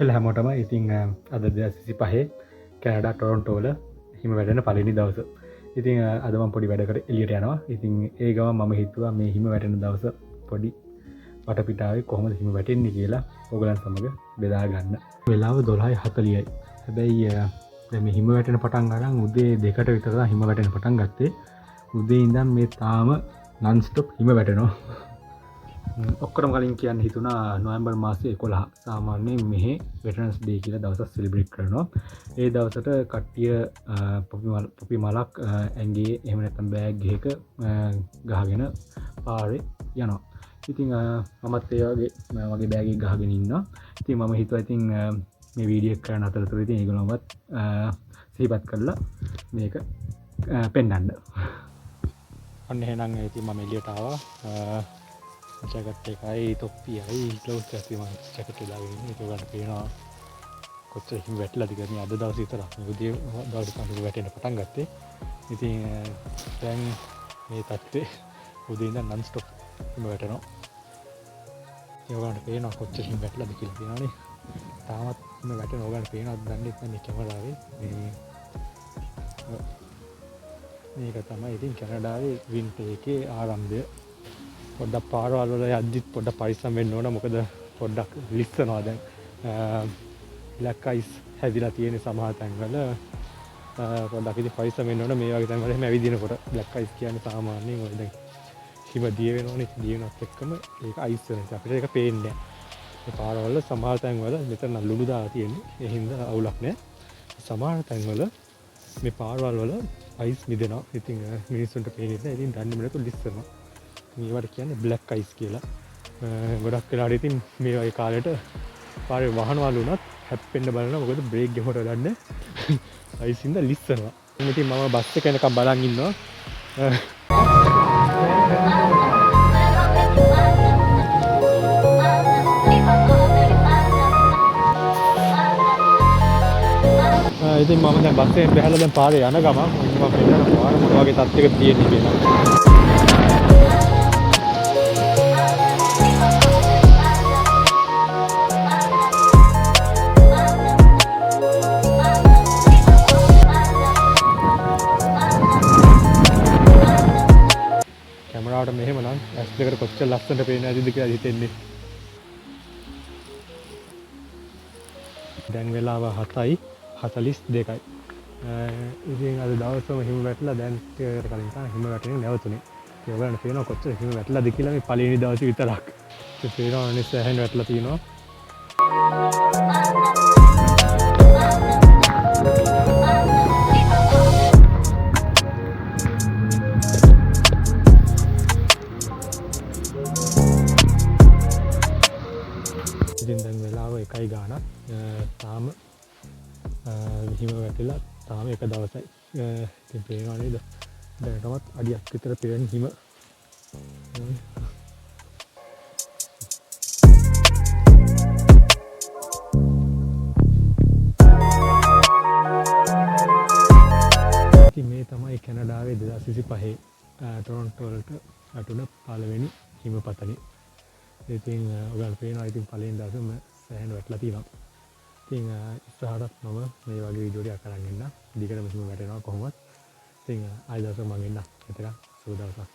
හෙල හැමෝටම ඉතින් අද 2025 කැනඩා ටොරොන්ටෝ වල හිම වැටෙන පළවෙනි දවස. ඉතින් අද මම පොඩි වැඩකට එළියට යනවා. ඉතින් ඒ ගමන් මම හිතුවා මේ හිම වැටෙන දවස පොඩි වටපිටාවේ කොහොමද හිම වැටෙන්නේ කියලා ඕගලන් සමග බෙදා ගන්න. වෙලාව 12:40යි. හැබැයි දැන් මේ හිම වැටෙන පටන් ගන්න උදේ 2ට විතර තමයි හිම වැටෙන පටන් ගත්තේ. උදේ ඉඳන් මේ තාම නන් ස්ටොප් හිම වැටෙනවා. ඔක්කොටම කලින් කියන්න හිතුණා නොවැම්බර් මාසේ 11 සාමාන්‍යයෙන් මෙහෙ වෙටරන්ස් ඩේ කියලා දවසක් සෙලිබ්‍රේට් කරනවා. ඒ දවසට කට්ටිය පොපි මලක් ඇඟේ එහෙම නැත්නම් බෑග් එකක ගහගෙන පාරේ යනවා. ඉතින් මමත් ඒ වගේ මගේ බෑග් එක ගහගෙන ඉන්නවා. ඉතින් මම හිතුවා ඉතින් මේ වීඩියෝ එක කරන අතරතුර ඉතින් ඒගොල්ලොවත් සිහිපත් කරලා මේක පෙන්වන්න. අන්න එහෙනම් ඉතින් මම එළියට ආවා. ජැකට් එකයි තොප්පියයි ග්ලව්ස් එකක් තියෙනවා. ජැකට් එක දාගෙන ඉන්නේ. ඒක ඔයාලට පේනවා කොච්චර හිම වැටිලාද කියලා. මේ අද දවසේ විතරක් මේ උදේ දවසේ තමයි හිම වැටෙන්න පටන් ගත්තේ. ඉතින් දැන් මේ තත්ත්වේ උදේ ඉඳන් නන් ස්ටොප් හිම වැටෙනවා. ඉතින් ඔයාලට පේනවා කොච්චර හිම වැටිලාද කියලා පේනවනේ. තාමත් හිම වැටෙනවා. ඔයාලට පේනවද දන්නේ නැහැ මේ කැමරාවේ. මේක තමයි ඉතින් කැනඩාවේ වින්ටර් එකේ ආරම්භය. පොඩ්ඩක් පාරවල් වල යද්දිත් පොඩ්ඩක් පරිස්සම් වෙන්න ඕන. මොකද පොඩ්ඩක් ලිස්සනවා දැන්. බ්ලැක් අයිස් හැදිලා තියෙන සමහර තැන්වල. පොඩ්ඩක් ඉතින් පරිස්සම් වෙන්න ඕන මේ වගේ තැන්වල එහෙම ඇවිදිනකොට. බ්ලැක් අයිස් කියන්නේ සාමාන්‍යයෙන් ඔය දැන් හිම දිය වෙනවනේ. ඉතින් දිය වෙනවත් එක්කම ඒක අයිස් වෙනවා. ඉතින් අපිට ඒක පේන්නේ නෑ. මේ පාරවල් වල සමහර තැන්වල මෙතන නම් ලුණු දාලා තියෙන්නේ. ඒ හින්දා අවුලක් නෑ. සමහර තැන්වල මේ පාරවල් වල අයිස් මිදෙනවා. ඉතින් මිනිස්සුන්ට පේන්නේ නෑ. ඉතින් දන්නේම නැතුව ලිස්සනවා. මේවට කියන්නේ බ්ලැක් අයිස් කියලා. ගොඩක් වෙලාවට ඉතින් මේ වගේ කාලෙට පාරේ වහනවල් වුණත් හැප්පෙන්න බලනවා. මොකද බ්‍රේක් ගැහුවට වැඩක් නෑ. අයිස් හින්දා ලිස්සනවා. ඉතින් මම බස් එක එනකම් බලන් ඉන්නවා. ඉතින් මම දැන් බස් එකෙන් බැහැලා දැන් පාරේ යන ගමන් මම පෙන්නන පාර මොන වගේ තත්ත්වයක තියෙන්නේ කියලා. කැමරාවට මෙහෙම නම් ඇස් දෙකට කොච්චර ලස්සනට පේනවද ඇතිද කියලා හිතෙන්නේ. දැන් වෙලාව 7:42යි. ඉතින් අද දවසම හිම වැටලා දැන් ටිකකට කලින් තමයි හිම වැටෙන්නේ නැවතුනේ. ඉතින් ඔයගොල්ලන්ට පේනවා කොච්චර හිම වැටලාද කියලා මේ පළවෙනි දවසේ විතරක්. ඉතින් පේනවා අනේ සෑහෙන වැටලා තියෙනවා. ඉතින් දැන් වෙලාව 1යි ගාණක්. තාම හිම වැටිලා තාම එක දවසයි. ඉතින් පේනවා නේද? දැනටමත් අඩියක් විතර පිරෙන හිම. ඉතින් මේ තමයි කැනඩාවේ 2025 ටොරොන්ටෝ වලට වැටුණ පළවෙනි හිම පතනේ. ඉතින් ඔයාලට පේනවා ඉතින් පළවෙනි දවසේම සෑහෙන වැටලා තියෙනවා. ඉතින් ඉස්සරහටත් මම මේ වගේ වීඩියෝ ටිකක් අරන් එන්නම්. දිගටම හිම වැටෙනවා කොහොමත්. ඉතින් ආයෙ දවසක් මං එන්නම්. එතකන් සුබ දවසක්.